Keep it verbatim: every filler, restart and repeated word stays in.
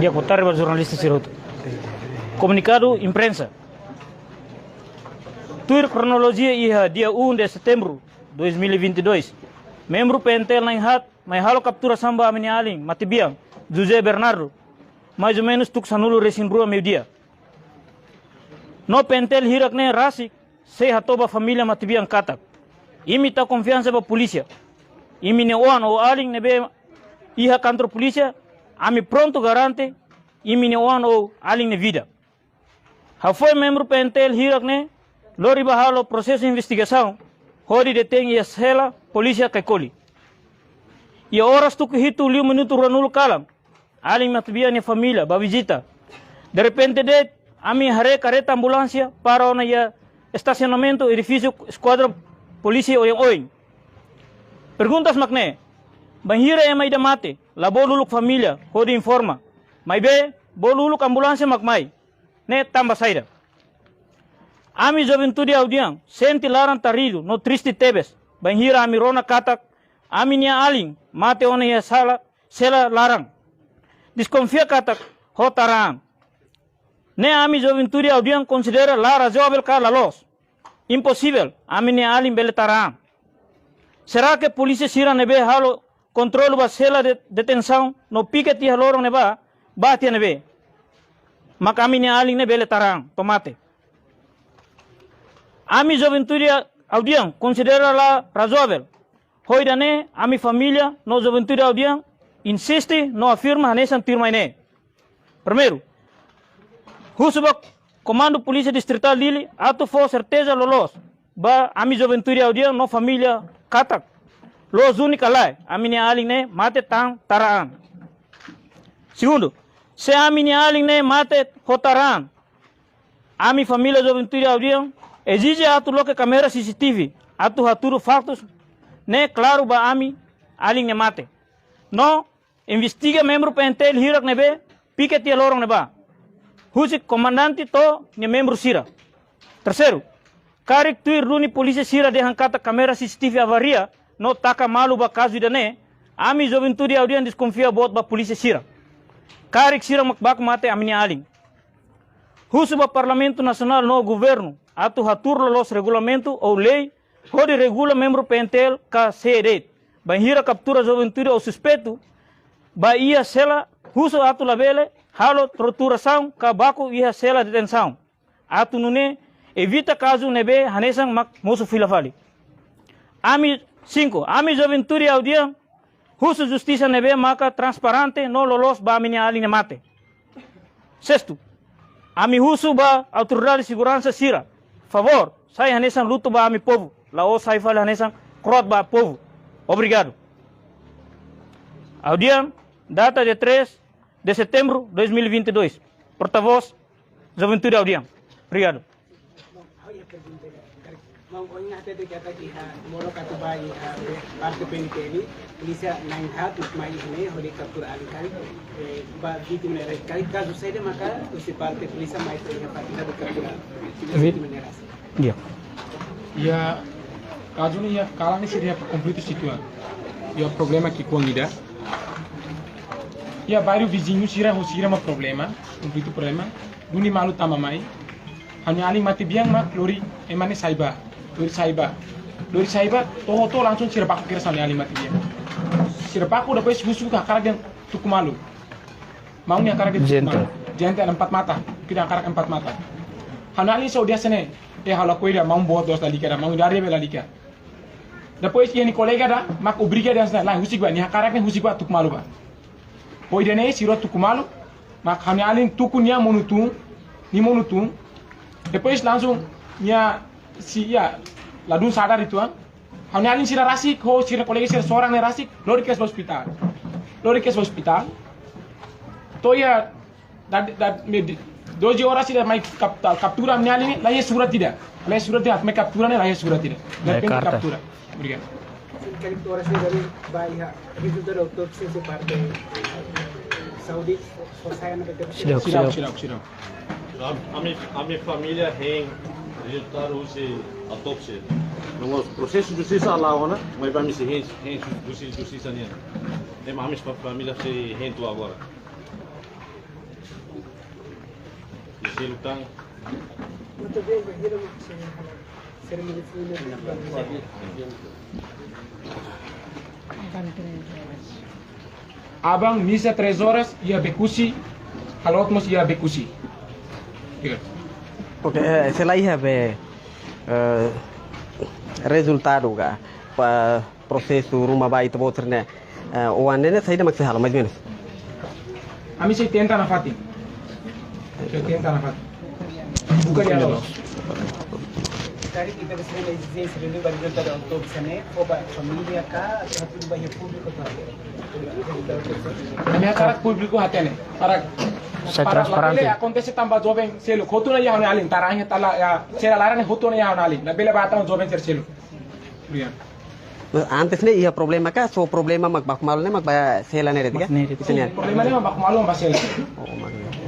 Di'ak, boa tarde ba jornalista sira hotu. Komunikadu imprensa. Tuir kronolojia iha dia um de setembro dois mil e vinte e dois, membru P N T L na'in-haat mai halo kapturasaun ba ami-nia alin matebian, José Bernardo, mais ou menus tuku sanulu-resin-rua meiudia. No P N T L hirak-ne'e rasik sei hato'o ba família matebian katak: imi tau konfiansa ba polísia. Imi-nia oan ou alin ne'ebé iha kantor polísia, ami prontu garante imi-nia oan ou alin nia vida. Hafoin membru P N T L hirak-ne'e lori ba halo prosesu investigasaun, hodi detein iha sela polísia Caicoli. Iha oras tuku hitu liu minutu ruanulu kalan, alin matebian nia família bá vizita. Derrepente de'it, ami haree kareta ambulánsia para ona iha estasionamentu edifísiu Eskuadra Polísia oioin. Perguntas mak ne'e: bainhira ema ida mate, la bolu uluk família hodi informa. Maibé, bolu uluk ambulánsia mak mai. Ne'e tanba saida? Ami juventude Audian sente laran-taridu no triste tebes bainhira ami rona katak ami-nia alin mate ona iha sala, sela laran. Deskonfia katak ho tara an. Ne'e ami juventude Audian konsidera la razoavel ka la loos. Imposivel ami-nia alin bele tara an. Será que polísia sira ne'ebé halo kontrolu ba sela de detensaun no piket iha loron ne'ebá, bá tiha ne'ebé, maka ami-nia alin ne'e bele tara an to'o mate? Ami juventude Audian konsidera la razoavel. Ho ida-ne'e, ami família no juventude Audian insiste no afirma hanesan tuirmai ne'e. Primeiru, husu ba Komandu Polísia Distritál Dili atu fó serteza loloos ba ami juventude Audian no família katak loos duni ka lae, ami-nia alin ne'e mate tan tara an. Segundu, se ami-nia alin ne'e mate ho tara an, ami família juventude Audian ezije atu loke kámera C C T V atu hatudu faktus ne'e klaru ba ami alin ne'e mate. No investiga membru P N T L hirak ne'ebé piket iha loron ne'ebá, husi komandante to'o nia membru sira. Terseiru, karik tuir duni polísia sira dehan katak kámera C C T V avaria no taka malu ba kazu ida-ne'e, ami juventude Audian deskonfia boot ba polísia sira. Karik sira mak baku mate ami-nia alin. Husu ba Parlamentu Nasionál no governu atu hatuur loloos regulamentu ou lei hodi regula membru P N T L ka sé de'it. Bainhira kaptura juventude ou suspeitu ba iha sela, husu atu labele halo torturasaun ka baku iha sela detensaun, atu nune'e evita kazu ne'ebé hanesan mak mosu fila fali. Ami, sinku, ami juventude Audian husu justisa ne'ebé maka transparente no loloos ba ami-nia alin ne'e mate. Sestu, ami husu ba autoridade seguransa sira, favór, sai hanesan lutu ba ami povu, la'ós sai fali hanesan kro'at ba povu. Obrigadu. Audian, data dia três de setembro dois mil e vinte e dois. Portavós, Juventude Audian. Obrigadu. Maun, ohin hatete katak iha molok atu ba iha parte P N T L, polísia na'in-haat mai iha ne'e hodi kaptura alin karik, eh, ba vítima ne'e rasik. Karik kazu saida maka husi parte polísia mai to'o iha fatin hodi kaptura vítima ne'e rasik? Iya. Iha kazu ne'e iha kalan ne'e sira iha konflitu situan. Iha problema ki'ikoan ida. Iha bairru viziñu sira ho sira mak problema, konflitu problema. Duni malu tama mai. Ha'u-nia alin matebian mak lori ema ne'e sai bá. Lori sai bá. Lori sai bá, to'o hotu langsung sira baku kedas ha'u-nia alin matebian. Sira baku depois husu hakarak dehan tuku malu. Maun ne'e hakarak dehan tuku malu. Jente. Jente empat mata. Kida hakarak empat mata. Ha'u-nia alin só dehan hanesan ne'e, eh, ha'u lakohi ida, maun boot loos lalika ida, maun ida rebel lalika. Depois iha nia kolega ida mak obriga dehan hanesan ne'e, lae, husik bá, nia hakarak ne'e husik bá, tuku malu bá. Ho ida-ne'e sira tuku malu, mak ha'u-nia alin tuku nia monu tun, nia monu tun. Depois langsung nia sei iha ladún sadar uitoan. Ha'u-nia alin sira rasik, ho sira kolega sira soran ne'e rasik, lori kedas ba ospitál. Lori kedas ba ospitál. To'o iha da, da, me di, doze horas ida mai kap-, kaptura ami-nia alin ne'e, la iha surat ida. La iha surat ida, mai kaptura ne'e, la iha surat ida. La iha karta. Kaptura. Obrigadu. Karik oras ida ami ba iha rezultadu autópsia husi parte saúde, só sai ona parte. Seidauk, seidauk, seidauk, seidauk. Ami, ami família hein rezultadu husi autópsia. No mós prosesu justisa la'o ona, maibé ami sei hein, hein husi justisa nian. Ema ami fa-, família sei hein to'o agora. Aban misa três horas iha Becusi, halo loot mós iha Becusi. Oke, eh, selae iha be, eh, rezultadu ka, pa prosesu ruma ba ita-boot sira-ne'e, eh, oan ne'e saida mak sei halo, mais ou menos? Ami sei tenta nafatin. Sei tenta nafatin. Buka iha loos. Karik ita-boot sira-nia ezijénsia duni ba rezultadu autópsia ne'e, fó ba família ka, atu hatudu ba iha públiku ka? Ami hakarak públiku hatene. Para, sai para transparente. Labele akontese tanba joven seluk hotu ona iha ha'u-nia alin, taranya tala ya, sira laran ne'e hotu ona iha ha'u-nia alin. Labele ba tanba joven sira seluk. Obrigadu. Mas antes ne'e iha problema ka, só problema mak baku malu ne'e mak ba sela ne'e de'it ka? Mak ne'e de'it. Ita-nia. Problema ne'e mak baku malu ba sela. Oh, mak ne'e.